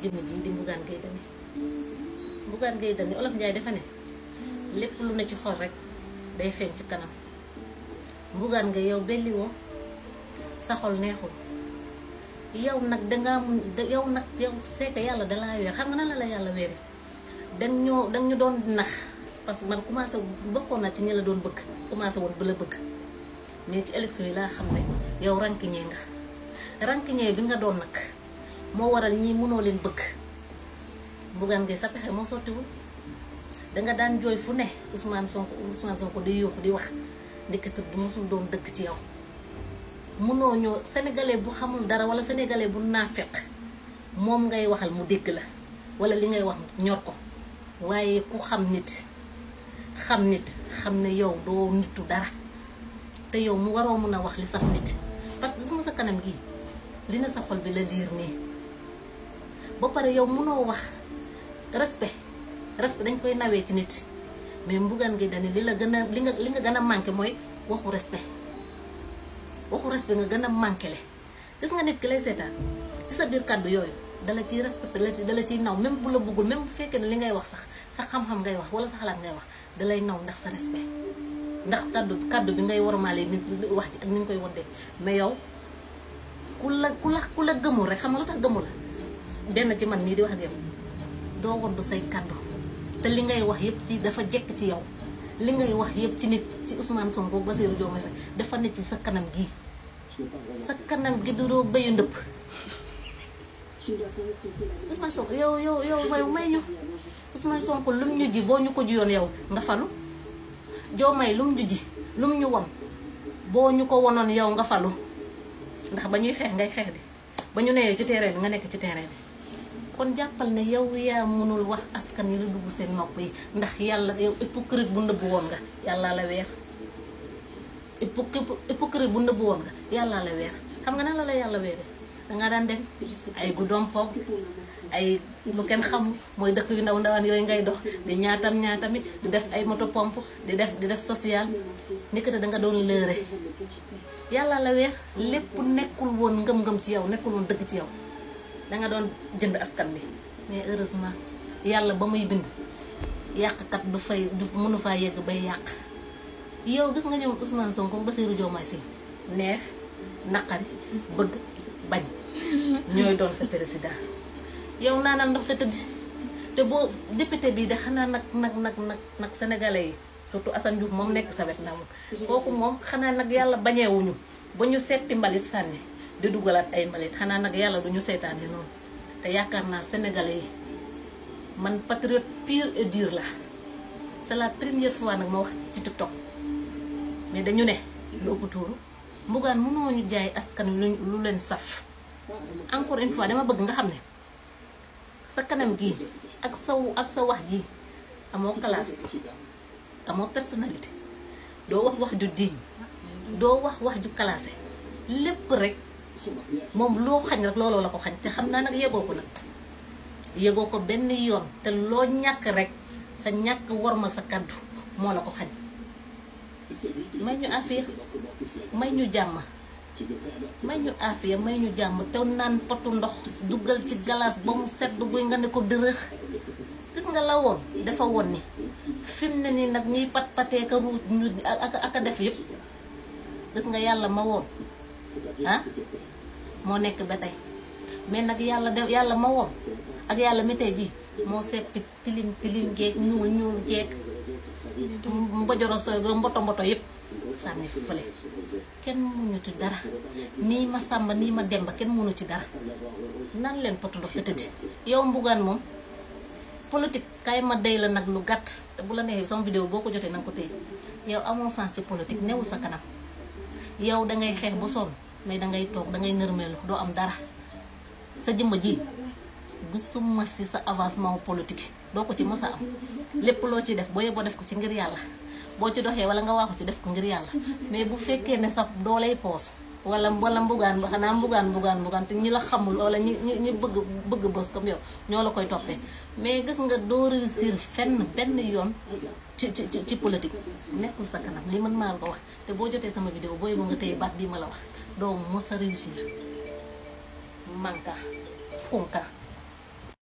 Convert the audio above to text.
jëmm ji di Bougane Gueye Dany. Bougane Gueye Dany Olof Njaay dafa ne lépp lu ne ci xol rek day feeñ ci kanam. Bougane nga yow belli woo sa xol neexul yow nag dangaa mun yow c'est que yàlla dalaa weer xam nga nan la yàlla weere dang ñu doon nax parce que man commencé bokkoon na ci ñi la doon bëgg commencé woon ba la bëgg mais ci élection yi laa xam ne yow rankiñee nga rankiñee bi nga doon nag moo waral ñii mënoo leen bëgg. Bougane Gueye sa pexe moo sottiwul danga daan jooy fu ne Ousmane Sonko di yuuxu di wax ndeketut du mosul doon dëkk ci yow. mënoo ñoo sénégalais bu xamul dara wala sénégalais bu naafeq moom ngay waxal mu dégg la wala li ngay wax ñor ko waaye ku xam nit xam ne yow doo nitu dara te yow mu waroo mën a wax li saf nit parce que gis nga sa kanam gi li na sa xol bi la liir nii ba pare yow mënoo wax respect dañ koy nawee ci nit mais Bougane Gueye Dany li nga gën a manqué mooy waxu respect nga gën a manqué le gis nga nit ki lay seetaan ci sa biir kàddu yooyu dala ciy respecté dala ciy naw même bu la bëggul même bu fekkee ne li ngay wax sax sa xam-xam ngay wax wala sa xalaat ngay wax dalay naw ndax sa respect ndax kàddu bi ngay wormaale nit wax ci ak ni nga koy woddee mais yow ku la gëmul rek xam nga lu tax gëmul la benn ci man nii di wax ak yow doo woddu say kàddu te li ngay wax yëpp ci dafa jekk ci yow li ngay wax yëpp ci nit ci Ousmane Sonko Bassirou Diomaye Faye dafa ne ci sa kanam gi duroo béyu ndëpp Ousmane Sonko yow may ñu Ousmane Sonko lum ñu ji boo ñu ko jiyoon yow nga falu Diomaye lum ñu ji lum ñu won boo ñu ko wonoon yow nga falu ndax ba ñuy xeex ngay xeex di ba ñu newee ci terrain bi nga nekk ci terrain bi kon jàppal ne yow yaa mënul wax askan yi lu dugg seen nopp yi ndax yàlla yow hypocrite bu nëbb woon nga yàllaa la weer hypocrite bu nëbb woon nga yàllaa la weer xam nga nan la yàlla weere dangaa daan dem ay guddoom pog ay lu kenn xamul mooy dëkk yu ndawaan yooyu ngay dox di ñaatami di def ay moto pompe di def social ni que danga doon lëre yàlla la weer lépp nekkul woon ngëm-ngëm ci yow nekkul woon dëgg ci yow danga doon jënd askan bi mais heureusement yàlla ba muy bind yàqkat du mënu faa yegg bay yàq yow gis nga ñoom Ousmane Sonko Bassirou Diomaye fii neex naqari bëgg bañ ñooy doon sa président yow naanal ndox te tëdd te boo député bii de xanaa nag sénégalais yi surtout Assane Diouf moom nekk sa wet na moom kooku moom xanaa nag yàlla bañeewuñu ba ñu seeti mbalit sànni di dugalaat ay mbalit xanaa nag yàlla du ñu seetaane noonu te yaakaar naa sénégalais yi man patriote pur et dur la c'est la première fois nag ma wax ci TikTok mais dañu ne lu ëpp tuuru Bougane mënoo ñu jaay askan lu leen saf encore une fois dama bëgg nga xam ne sa kanam gi ak sa wax ji amoo classe amoo personnalité doo wax ju digne doo wax ju classé lépp rek moom loo xañ rek looloo la ko xañ te xam naa nag yëgoo ko benn yoon te loo ñàkk rek sa ñàkk worma sa kaddu moo la ko xañ may ñu afiya may ñu jàmm te naan potu ndox dugal ci galaas ba mu set guy nga ne ko dërëx gis nga la woon dafa woon ni fim ne nii nag ñiy patee ka ruuj ñu ak a def yëpp gis nga yàlla ma woon moo nekk ba tey mais nag yàlla ma woon ak yàlla mi tey ji moo seppi tilim jeeg ñuul jeeg mbojoro so mboto yëpp sànni fële kenn mënu ci dara nii ma sàmba nii ma demba kenn mënu ci dara nan leen potu ndox te tëddi yow Bougane moom politique kay ma dey la nag lu gàtt te bu la neexee sama vidéo boo ko jotee nanga ko téye yow amoo sens ci politique newul sa kanam yow dangay xeex ba sonn mais dangay toog dangay nërmeelu doo am dara sa jëmma ji gisuma si sa avancement politique doo ko ci mës a am lépp loo ciy def boo yeboo def ko ci ngir yàlla boo ci doxee wala nga waaxu ci def ko ngir yàlla mais bu fekkee ne sa doolay poos wala Bougane xanaa Bougane te ñi la xamul wala ñi bëgg bës comme yow ñoo la koy toppee mais gis nga doo réussir fenn benn yoon ci politique nekkul sa kanam li man maa la ko wax te boo jotee sama vidéo booy boo nga téye baat bii ma la wax doo mës a réussir manka kunka